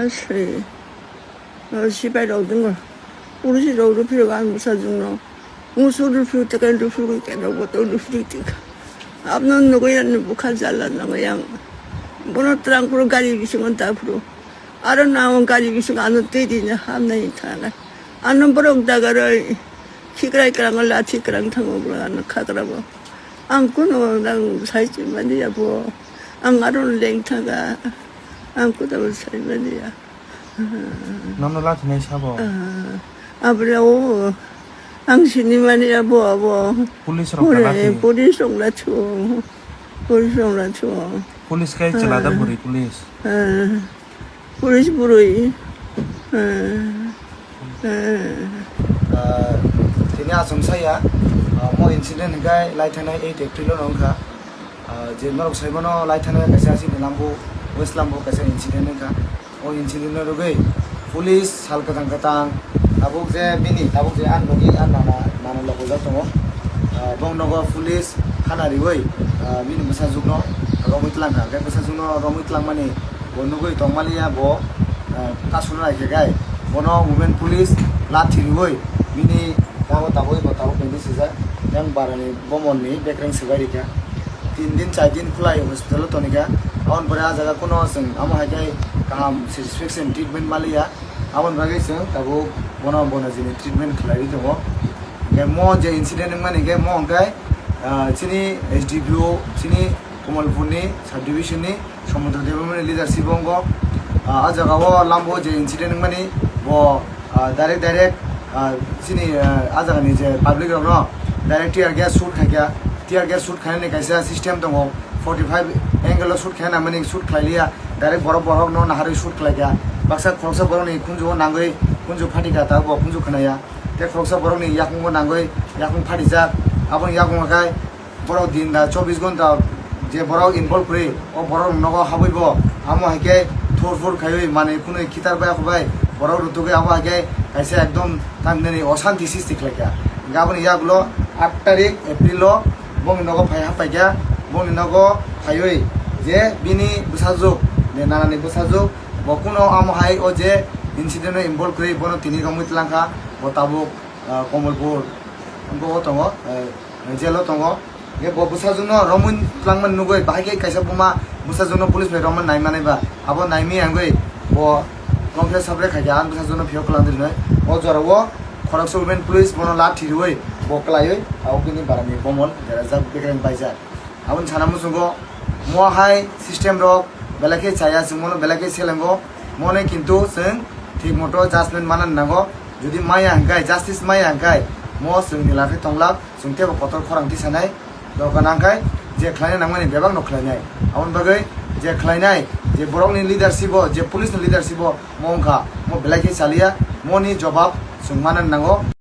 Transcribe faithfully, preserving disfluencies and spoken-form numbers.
Sri, o sipai rok dungo. Police rok ruphi rok ang bwsajwk no. Musu ruphi rok tekan ruphi rok kena boto ruphi rok tik. Abno nugui ani bukha jala nango yang. Bono trangkro gari bisingo daphuru. Aro nango gari bisingo ano tei di na hamnai thana. Ano borok dagaroi. Khikrai kwrang lathi kwrang thango borok ano khakrabo. Ang kuno nang sai mani abo. Ang aro leng thanga. Ang kuno sai mani ya. Nono lathi nai sabo? Ah, abra o. Ang sini mani abo, abo. Police rok Pore, lathi? Police rok lathi o. Police rok lathi o. Police kai chwla da Ah. Buri police? Ah. Police burui. Ah. Ah. Ah, tini aswng saya, ah, mo incident hingkai lai thanai eight April o wngkha. Ah, je norok sai mano lai thanai kaisa asini lambu, West lambu kaisa incident wngkha. O incident no rwgwi police sal kwthang kwthang tabuk je bini tabuk je ang nugwi ang nana nana logojak tongo. Ah, bong nogo police hana riwi, ah, bini bwsajwk no romwi twlang kha. Hwnkhe bwsajwk no romwi twlang mani bo nugwi tong maliya bo, ah, kasuna nai khe gai bono women police lathi riwi bini yago tabuk bo tabuk bini sijak yang barani bomon ni bekreng swbai rikha. Tin din, char din khulai hospital o tonikha. Aboni pore ah jaga kuno chwng amo hai khe kaham satisfaction treatment maliya. Aboni bagwi chwng tabuk bono, bono jini treatment khlaiwi tongo. Hwnkhe mo je incident wngmani hwnkhe mo hwnkhe, ah, chini S D P O, chini Kamalpur ni sub division ni Samudra Debbarma ni leadership o wngkha. Ah, ah jaga o lambo je incident wngmani bo, ah, direct, direct, ah, chini, ah, ah jaga ni je public rok no direct tear gas shoot khaikha. Tear gas shoot khainani kaisa system tongo, forty five angle o shoot khaina mani shoot khlai liya, direct borok borok no naharwi shoot khlaikha. Baksa khoroksa borok ni khunju o nangwi khunju phatikha, tabuk bo khunju khwnaya. Tei khoroksa borok ni yakung o nangwi yakung phatijak. Aboni yakung o khai borok din da chobbish ghonta je borok involve kwrwi, o borok nogo habwi bo amo hai khe thur phur khaiwi manwi khwnwi khitar bai, akhor bai borok rutugwi amo hai khe kaisa ekdom tamhinani osanti sisti khlaikha. Hwnkhe aboni yagulo aat tarik April o bongni nogo phai haphaikha, bongni nogo phaiwi je bini bwsajwk, je nanani bwsajwk, bo kuno amo hai o je incident o involve kwrwi bono tini romwi twlangkha, bo tabuk, ah, Kamalpur bo o tongo, eh, jail o tongo. Hwnkhe bo bwsajwkno romwi twlangmani nugwi bahai khe kaisa buma bwsajwkno police bai romwi naimanai ba, abo naimaya wngwi bo complain sabre khaikha, ang bwsajwkno phiyok kwlangdi hinwi. O jorao khoroksa women police bono lathi riwi bo kwlaiwi abo bini barani bomon derajak bekreng baijak. Aboni sana muchungo mo hai system rok belai khe chaya, chwng mono belai khe selengo, mone kintu chwng thik moto judgment manani nango. Jodi maya hwnkhe, justice maya hwnkhe, mo chwngni lakhe tonglak, chwng teibo kotor khorang tisanai. Dorkar nangkhe je khlaina nangmani bebakno khlainai. Aboni bagwi je khlainai, je borokni leadership o, je police ni leadership o mo wngkha, mo belai khe chaliya, moni jobab chwng manani nango.